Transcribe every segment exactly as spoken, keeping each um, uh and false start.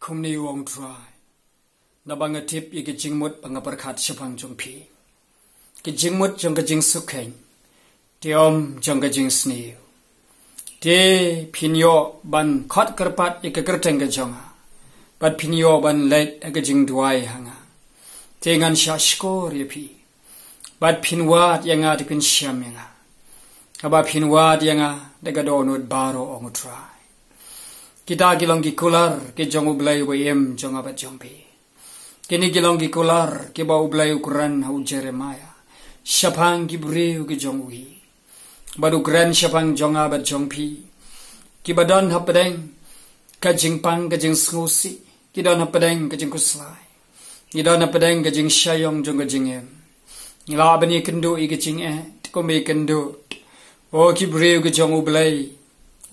Kumne u ong u Trai, naba nga tip ïa ki jingmut ba nga pyrkhat shaphang jong phi, ki jingmut jong ka jingsuk khein, te ym jong ka jingsniew. Te phin ïoh ban khot kyrpad ïa ka kyrteng ka jong nga, bad phin ïoh ban leit ha ka jingduwai ha nga. Te ngan shah shkor ïa phi, bad phin wad ïa nga te phin shem ïa nga. Haba phin wad ïa nga da ka dohnud baroh, ong u Trai. Kita ki long ki kular ki jong U Blei uba im jong nga bad jong phi. Kine ki long ki kular kiba U Blei u kren ha u Jeremaïah shaphang ki briew ki jong u hi. Bad u kren shaphang jong nga bad jong phi, kiba don hapdeng ka jingpang ka jingsngewsih, ki don hapdeng ka jingkhuslai, ki don hapdeng ka jingshah ïong jong ka jingim. Ngi lah ban ïakynduh ïa ka jingeh, te kumba ïakynduh, o ki briew ki jong U Blei,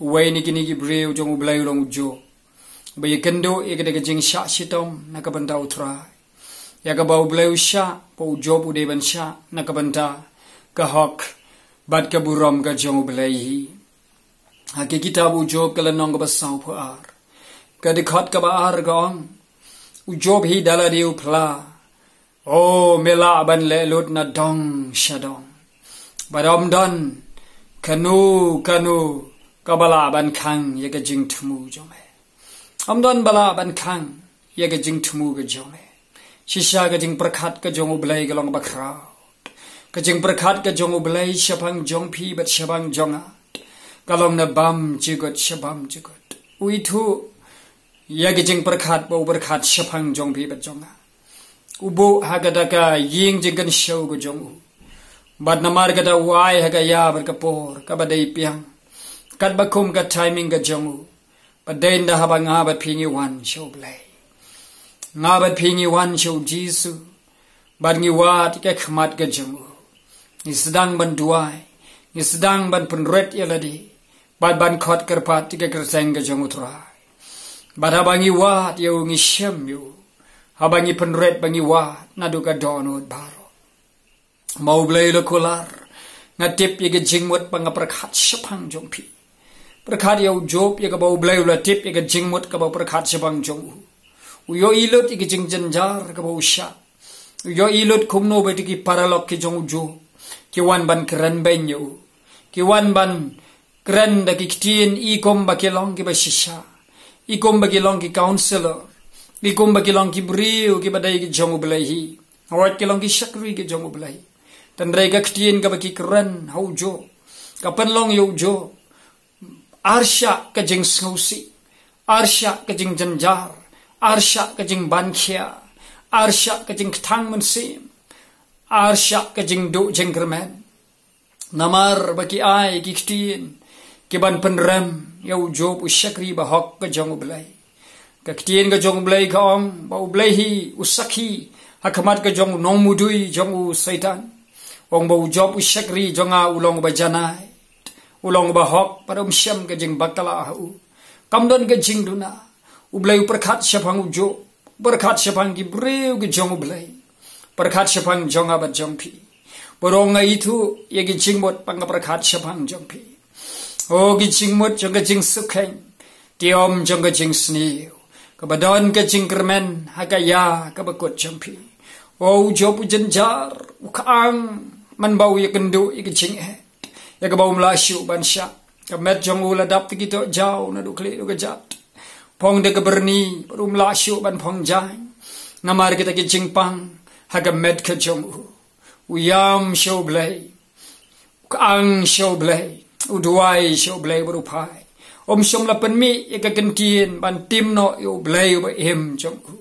uwei na kine ki briew jong U Blei u long u Job, ba ïakynduh ïa ka, da ka jingshah shitom na ka bynta u Trai, ïa kaba U Blei u shah, ba u Job u dei ban shah na ka bynta ka hok bad ka burom ka jong U Blei hi. Ha ka kitab u Job ka lynnong kaba sawphew ar, ka dkhot kaba ar ka ong, u Job hi da lade u phla, o, me lah ban leh lut na dong sha dong, bad ym don kano kano kaba lah ban khang ïa ka jingthmu jong me. Ym don ba lah ban khang ïa ka jingthmu ka jong me. Shisha ka jingpyrkhat ka jong U Blei ka long ba khraw. Ka jingpyrkhat ka jong U Blei shaphang jong phi bad shaphang jong nga ka long na bymjukut sha bymjukut. U ithuh ïa ka jingpyrkhat ba u pyrkhat shaphang jong phi bad jong nga. U buh ha kata ka ïing jingkynshew ka jong u, bad namar kata u ai ha ka ïa bad ka por kaba dei biang, katba kum ka timing ka jong u. Bad dei ynda haba nga bad phi ngi wan sha U Blei, nga bad phi ngi wan sha U Jisu, bad ngi wad ïa ka khmat ka jong u, ngi sdang ban duwai, ngi sdang ban pynrit ïa lade, bad ban khot kyrpad ïa ka kyrteng ka jong u Trai. Bad haba ngi wad ïa u, ngi shem ïa u, haba ngi pynrit ba ngi wad naduh ka dohnud baroh. Ma U Blei u la kular, nga tip ïa ka jingmut ba nga pyrkhat shaphang jong phi. Pyrkhat ïa u Job, ïa kaba U Blei u la tip ïa ka jingmut kaba pyrkhat shaphang jong u. U ïohi lut ïa ka jingjynjar kaba u shah. U ïohi lut kumno ba ïa ki paralok ki jong u Job ki wan ban kren beiñ ïa u, ki wan ban kren da ki ktien, i kumba ki long kiba shisha, i kumba ki long ki counselor, i kumba ki long ki briew kiba dei ki jong U Blei hi. Wat ki long ki shakri ki jong U Blei. Tang dei ka ktien kaba ki kren ha u Job, ka pynlong ïa u Job arshah ka jingsngewsih, arshah ka jingjynjar, arshah ka jingbankhia, arshah ka jingkthang mynsiem, arshah ka jingduh jingkyrmen. Namar ba ki ai ki ktien ki ban pynrem ïa u Job, u shakri bahok ka jong U Blei. Ka ktien ka jong U Blei ka ong ba U Blei hi u sakhi ha khmat ka jong u nongmudui jong u Soitan. Ong ba u Job u shakri jong nga u long ba janai, u long ba hok, bad ym shem ka jingbakla ha u. Kam don ka jingduna. U Blei u pyrkhat shaphang u Job, u pyrkhat shaphang ki briew ki jong U Blei, pyrkhat shaphang jong nga bad jong phi. Baroh nga ithuh ïa ki jingmut ba nga pyrkhat shaphang jong phi. O, ki jingmut jong ka jingsuk khein, te ym jong ka jingsniew, kaba don ka jingkyrmen ha ka ïa kaba kut jong phi. O, u Job u jynjar, u khang, man ba u ïakynduh ïa ka jingeh, ïa kaba um lah shuh ban shah. Ka met jong u la dap da ki tohjaw naduh khlieh ruh ka jat, phong da ka byrni, bad um lah shuh ban phong jaiñ namar kita ki jingpang ha ka met ka jong u. U ïam sha U Blei, u khang sha U Blei, u duwai sha U Blei bad u phai. Um shym la pynmih ïa ka kyntien ban tim noh ïa U Blei uba im jong u.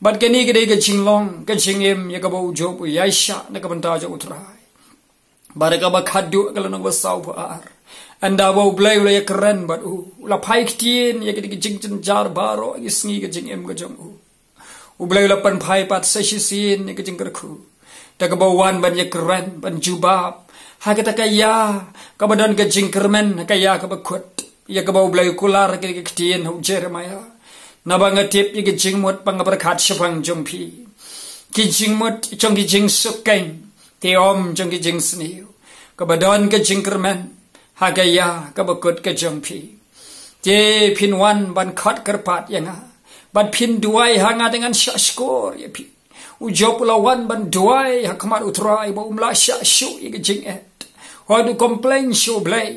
Bad kane ka dei ka jinglong ka jingim ïa kaba u Job u ïaishah na ka bynta jong u Trai. Bad ha kaba khatduh, ka lynnong ba sawphew ar, ynda ba U Blei u la ïakren bad u, u la phai ktien ïa ki jingjynjar baroh ha ki sngi ka jingim ka jong u. U Blei u la pynphai pat sa shisien ïa ka jingkyrkhu, da kaba u wan ban ïakren, ban jubab ha kata ka ïa kaba don ka jingkyrmen, ha ka ïa kaba kut, ïa kaba U Blei u kular ha ka ktien ha u Jeremaïah. Naba nga tip ïa ki jingmut ba nga pyrkhat shaphang jong phi, ki jingmut jong ki jingsuk khein, te ym jong ki jingsniew, kaba don ka jingkyrmen ha ka ïa kaba kut ka jong phi. Te phin wan ban khot kyrpad ïa nga, Bad phin duwai ha nga te ngan shah shkor ïa phi. U Job u la wan ban duwai ha khmat u Trai ba um lah shah shuh ïa ka jingeh. Hooid u complain sha u Blei.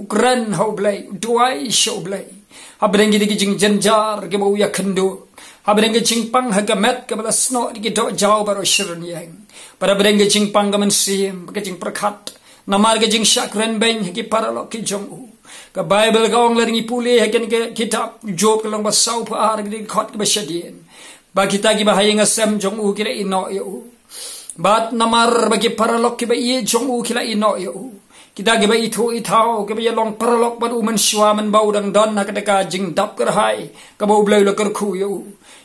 U kren ha u Blei, u duwai sha u Blei. Hapdeng ki dei ki jingjynjar kiba u ïakynduh. Hapdeng ki jingpang ha ka met kaba la snoh da ki dohjaw baroh shi rynïeng. Bad hapdeng ki jingpang ka mynsiem, ka jingpyrkhat. Namar ka jingshah kren beiñ ha ki paralok ki jong u. Ka Baibl ka ong lada ngi pule ha kane ka kitab Job ka lynnong ba saw phew ar ka dkhot kaba shadien. Ba kita kiba ha ïing ha sem jong u ki la ïehnoh ïa u. Bad namar ba ki paralok kiba ïeit jong u ki la ïehnoh ïa u. Kita kiba ithuh ithaw kiba ïalong paralok bad u mynshuwa mynba u dang don ha kata ka jingdap kyrhai kaba u Blei u la kyrkhu ïa u.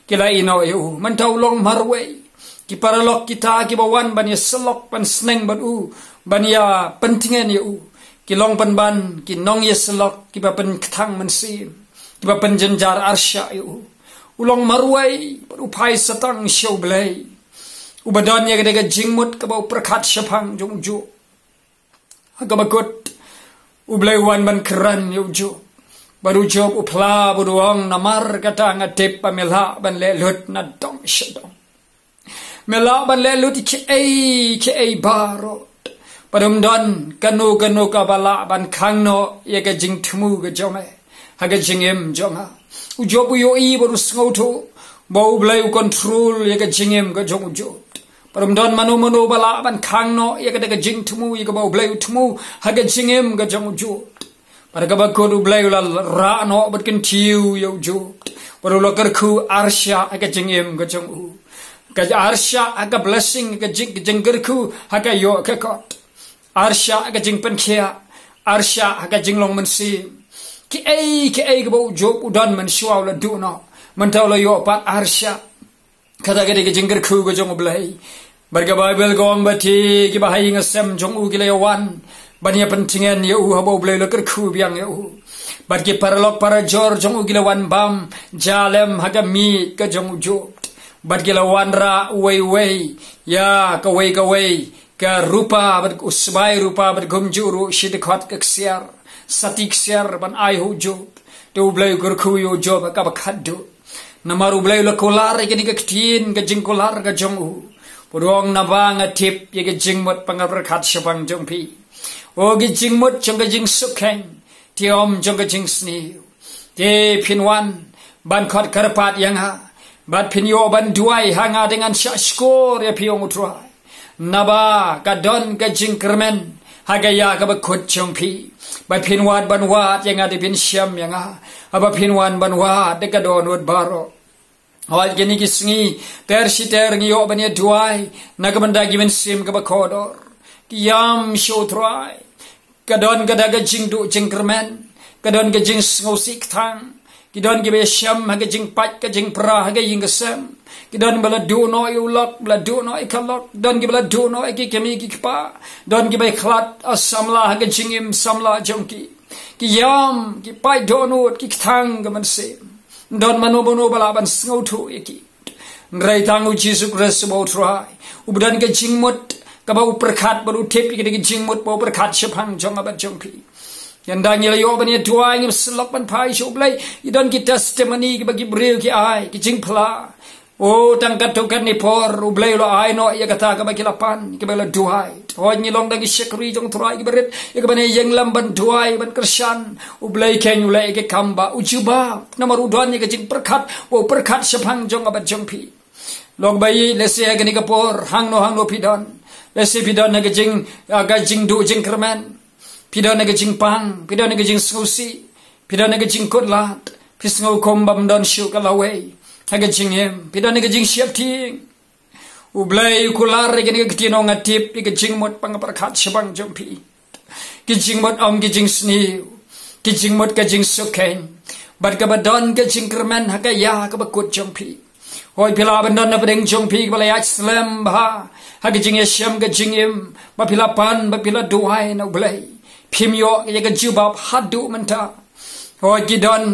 Ki la ïehnoh ïa u. Mynta u long marwei. Ki paralok kita kiba wan ban ïasyllok ban sneng bad u ban ïapyntngen ïa u. Ki long pynban ki nongïasyllok kiba pynkthang mynsiem. Kiba pynjynjar arshah ïa u. U long marwei bad u phai satang sha u Blei. Uba don ïa kata ka jingmut kaba u pyrkhat shaphang jong u Job. Ha kaba kut u Blei u wan ban kren ïa u Job. Bad u Job u phla bad u ong namar kata nga tip ba me lah ban leh lut na dong sha dong. Me lah ban leh lut ïa kiei kiei baroh. Bad um don kano kano kaba lah ban khang noh ïa ka jingthmu ka jong me ha ka jingim jong nga. U Job u ïohi bad u sngewthuh ba u Blei u control ïa ka jingim ka jong u Job. Bad um don mano mano ba lah ban khang noh ïa kata ka jingthmu ïa kaba u Blei u thmu ha ka jingim ka jong u Job. Bad kaba kut u Blei u la rah noh bad kyntiew ïa u Job. Bad u la kyrkhu arshah ha ka jingim ka jong u. Ka arshah ha ka blessing ka jing, ka jingkyrkhu ha ka ïoh ka kot. Arshah ha ka jingpynkhiah. Arshah ha ka jinglong mynsiem. Kiei kiei kaba u Job u don mynshuwa u la duh noh. Mynta u la ïoh pat arshah. Kata ka dei ka jingkyrkhu ka jong u Blei. Bad ka Baibl ka ong ba ki, kiba ha ïing ha sem jong u ki la ïawan ban ïapyntngen ïa u haba u Blei u la kyrkhu biang ïa u. Bad ki paralok parajor jong u ki la wan bam ja lem ha ka miej ka jong u Job. Bad ki la wanrah uwei uwei ïa kawei kawei ka rupa bad u sbai rupa bad kumjuh ruh shi dkhot ka ksiar, sati ksiar ban ai ha u Job. Te u Blei u kyrkhu ïa u Job ha kaba khatduh. Namar u Blei u la kular ïa kane ka ktien ka jingkular ka jong u. Bad u ong naba nga tip ïa ka jingmut ba nga pyrkhat shaphang jong phi. O ka jingmut jong ka jingsuk kheiñ. Te ym jong ka jingsniew. Te phin wan ban khot kyrpad ïa nga. Bad phin ïoh ban duwai ha nga te ngan shah shkor ïa phi ong u Trai. Naba ka don ka jingkyrmen ha ka ïa kaba kut jong phi. Ba phin wad ban wad ïa nga te phin shem ïa nga. Haba phin wan ban wad da ka dohnud baroh. Hooid kine ki sngi ter shi ter ngi ïoh ban ïa duwai na ka bynta ki mynsiem kaba kordor. Ki ïam sha u Trai. Ka don kata ka jingduh jingkyrmen. Ka don ka jingsngewsih kthang. Ki don kiba ïashem ha ka jingpait ka jingpra ha ka ïing ka sem. Ki don ba la duh noh ïa u lok, ba la duh noh ïa ka lok. Don kiba la duh noh ïa ki kmie ki kpa. Don kiba ïakhlad, ah, samla ha ka jingim samla jong ki. Ki ïam, ki pait dohnud, ki kthang ka mynsiem. Don mano mano ba lah ban sngewthuh ïa ki. Hynrei tang u Jisu Khrist uba u Trai. Uba don ka jingmut kaba u pyrkhat bad u tip ïa ka jingmut ba u pyrkhat shaphang jong nga bad jong phi. Ynda ngi la ïoh ban ïa duwai ngi syllok ban phai sha u Blei. Ïa don ki testimony kiba ki briew ki ai, ki jingphla. O tang katto katne por u Blei u la ai noh ïa kata kaba ki la pan, kiba la duwai. Hooid ngi long da ki shakri jong u Trai kiba rit, ïa kiba ïeng lem ban duwai, ban kyrshan. U Blei kheiñ u leh ïa ki kam ba u jubab. Namar u don ïa ka jingpyrkhat, u pyrkhat shaphang jong nga bad jong phi. Long ba ïeit lehse ha kane ka por, hangno hangno phi don. Lehse phi don ha ka jing, ha ka jingduh jingkyrmen. Phi don ha ka jingpang, phi don ha ka jingsngewsih. Phi don ha ka jingkutlad, phi sngew kum bym don shuh ka lawei ha ka jingim. Phi don ha ka jingsheptieng. U Blei u kular ïa kane ka ktien ong nga tip ïa ka jingmut ba nga pyrkhat shaphang jong phi. Ki jingmut ym ki jingsniew. Ki jingmut ka jingsuk kheiñ. Bad kaba don ka jingkyrmen ha ka ïa kaba kut jong phi. Hooid phi lah ban don na pdeng jong phi kaba la ïaid slem bha ha ka jingïashem ka jingim. Ba phi la pan, ba phi la duwai na u Blei. Phim ïoh ïa ka jubab haduh mynta. Hooid ki don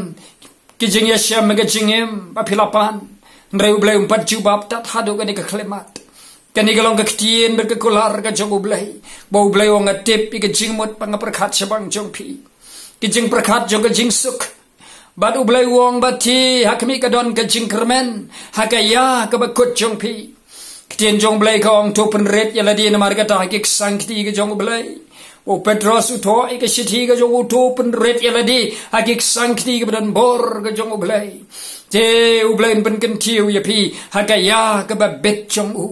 ki jingïashem ka jingim ba phi la pan. Hynrei u Blei um pat jubab tad haduh kane ka khyllipmat. Kane ka long ka ktien bad ka kular ka jong u Blei. Ba u Blei u ong nga tip ïa ka jingmut ba nga pyrkhat shaphang jong phi. Ka jingpyrkhat jong ka jingsuk. Bad U Blei u ong, bad te ha khmih ka don ka jingkyrmen ha ka ïa kaba kut jong phi. Ktien jong U Blei ka ong, to pynrit ïa lade namar kata ha ki ksang kti ka jong U Blei. U Petros u thoh ïa ka shithi ka jong u, to pynrit ïa lade ha ki ksang kti kaba don bor ka jong U Blei. Te U Blei un pynkyntiew ïa phi ha ka ïa kaba bit jong u.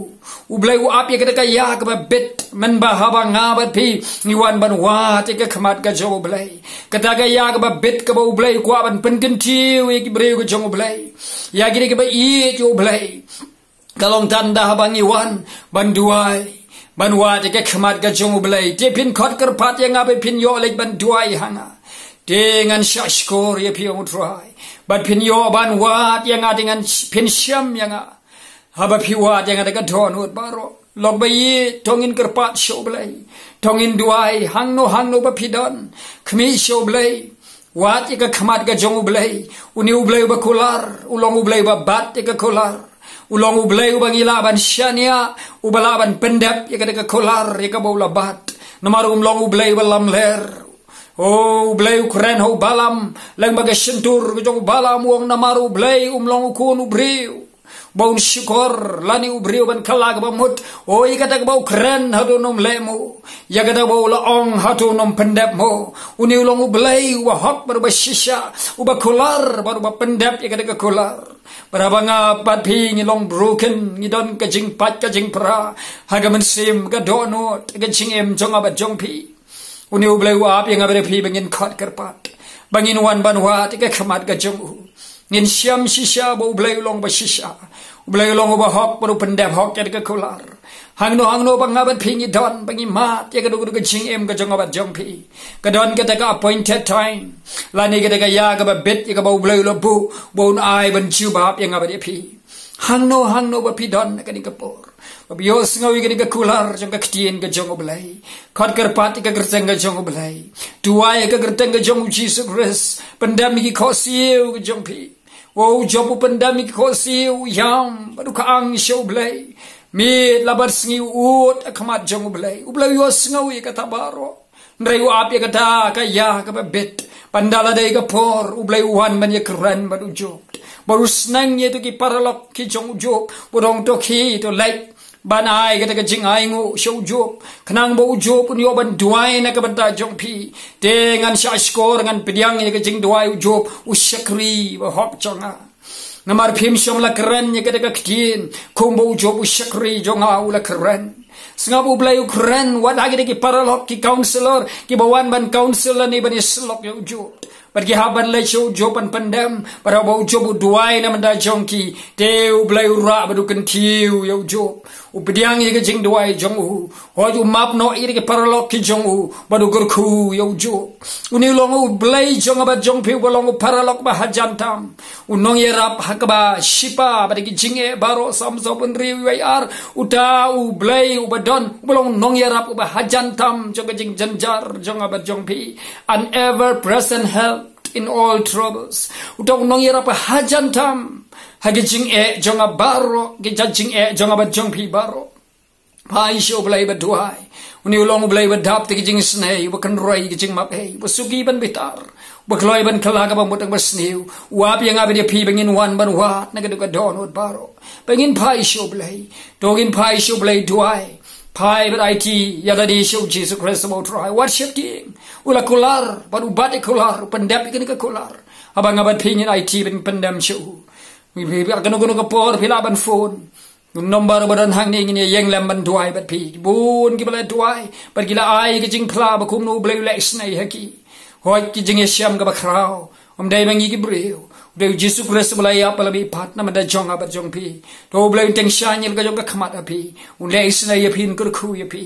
U Blei u ap ïa kata ka ïa kaba bit, mynba haba nga bad phi ngi wan ban wad ïa ka khmat ka jong U Blei. Kata ka ïa kaba bit kaba U Blei u kwah ban pynkyntiew ïa ki briew ka jong U Blei, ïa kine kiba ïeit ïa U Blei. Ka long tang da haba ngi wan ban duwai, ban wad ïa ka khmat ka jong U Blei. Te phin khot kyrpad ïa nga, ba phin ïoh leit ban duwai ha nga. Te ngan shah shkor ïa phi, ong U Trai. Bad phin ïoh ban wad ïa nga, te ngan sh-, phin shem ïa nga. Haba phi wad ïa nga da ka dohnud baroh. Lok ba ïeit, to ngin kyrpad sha U Blei. To ngin duwai hangno hangno ba phi don. Khmih sha U Blei. Wad ïa ka khmat ka jong U Blei. Une U Blei uba kular, u long U Blei uba bat ïa ka kular. U long U Blei uba ngi lah ban shaniah, uba lah ban pyndep ïa kata ka kular ïa kaba u la bat. Namar um long U Blei uba lamler. O, U Blei u kren ha u Balaam, lyngba ka shyntur ka jong u Balaam, u ong namar U Blei um long u khun u briew ba un shukor, lane u briew ban kylla kaba mut. O, ïa kata kaba u kren hato un ym leh mo? Ïa kata ba u la ong hato un ym pyndep mo? Une u long U Blei uba hok bad uba shisha, uba kular bad uba pyndep ïa kata ka kular. Bad haba nga bad phi ngi long broken, ngi don ka jingpait ka jingpra ha ka mynsiem, ka dohnud, ka jingim jong nga bad jong phi. Une U Blei u ap ïa nga bad ïa phi ba ngin khot kyrpad, ba ngin wan ban wad ïa ka khmat ka jong u. Ngin shem shisha ba U Blei u long ba shisha. U Blei u long uba hok bad u pyndep hok ïa ka kular. Hangno hangno ba nga bad phi ngi don, ba ngi mad ïa kata ka jingim ka jong nga bad jong phi, ka don kata ka appointed time, lane kata ka ïa kaba bit ïa kaba U Blei u la buh ba un ai ban jubab ïa nga bad ïa phi. Hangno hangno ba phi don ha kane ka por, ba phi ïohsngew ïa kane ka kular jong ka ktien ka jong U Blei, khot kyrpad ïa ka kyrteng ka jong U Blei. Duwai ïa ka kyrteng ka jong U Jisu Khrist. Pyndem ïa ki khohsiew ka jong phi. O, u Job u pyndem ïa ki khohsiew, u ïam bad u khang sha U Blei. Miet la bad sngi u ud ha khmat jong U Blei. U Blei u ïohsngew ïa kata baroh. Hynrei u ap ïa kata ka ïa kaba bit, ban da la dei ka por U Blei u wan ban ïakren bad u Job, bad u sneng ïa kito ki paralok ki jong u Job, bad u ong to khie, to leit ban ai kata ka jingainguh sha u Job, khnang ba u Job un ïoh ban duwai na ka bynta jong phi. Te ngan shah shkor, ngan pdiang ïa ka jingduwai u Job, u shakri ba hok jong nga. Namar phim shym la kren ïa kata ka ktien kumba u Job u shakri jong nga u la kren. Sngap, U Blei u kren wat ha kito ki paralok, ki counselor, kiba wan ban counsel lane ban ïasyllok ïa u Job, bad ki hap ban leit sha u Job ban pyndem. Bad haba u Job u duwai na ka bynta jong ki, te U Blei u rah bad u kyntiew ïa u Job. U pdiang ïa ka jingduwai jong u. Hooid, u map noh ïa ki paralok ki jong u bad u kyrkhu ïa u Job. Une u long U Blei jong nga bad jong phi uba long u paralok ba hajan tam, u nongïarap ha kaba shipa bad ki jingeh baroh. Salm sawphew hynriew, wei ar. Uta U Blei uba don, uba long nongïarap uba hajan tam jong ka jingjynjar jong nga bad jong phi. An ever present help in all troubles. Uta u nongïarap ba hajan tam ha ki jingeh jong nga baroh, ki jait jingeh jong nga bad jong phi baroh. Phai sha U Blei bad duwai. Une u long U Blei uba dap da ki jingisynei, uba kynroi ki jingmap ei, uba suki ban bitar, uba kloi ban kylla kaba mut ha kaba sniew. U ap ïa nga bad ïa phi ba ngin wan ban wad na kata ka dohnud baroh, ba ngin phai sha U Blei. To ngin phai sha U Blei duwai. Phai bad aiti ïa lade sha U Jisu Khrist ba U Trai. Wat sheptieng. U la kular bad u bat ïa ka kular, u pyndep ïa kane ka kular. Haba nga bad phi ngin aiti ban pyndem sha u. Phi, phi, phi, kano kano ka por phi lah ban phone. Number ba don hangne, ngin ïeng lem ban duwai bad phi. Bun kiba la duwai bad ki la ai ka jingphla ba kumno U Blei u leh isynei ha ki. Hooid, ki jingïashem kaba khraw ym dei ma ngi ki briew. U dei U Jisu Khrist uba la ïap, ba la mihpat na ka bynta jong nga bad jong phi. To U Blei un tyngshaiñ ïa la ka jong ka khmat ha phi, un leh isynei ïa phi, un kyrkhu ïa phi.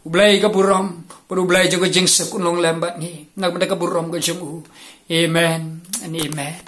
U Blei ka burom bad U Blei jong ka jingsuk un long lem bad ngi na ka bynta ka burom ka jong u. Amen and amen.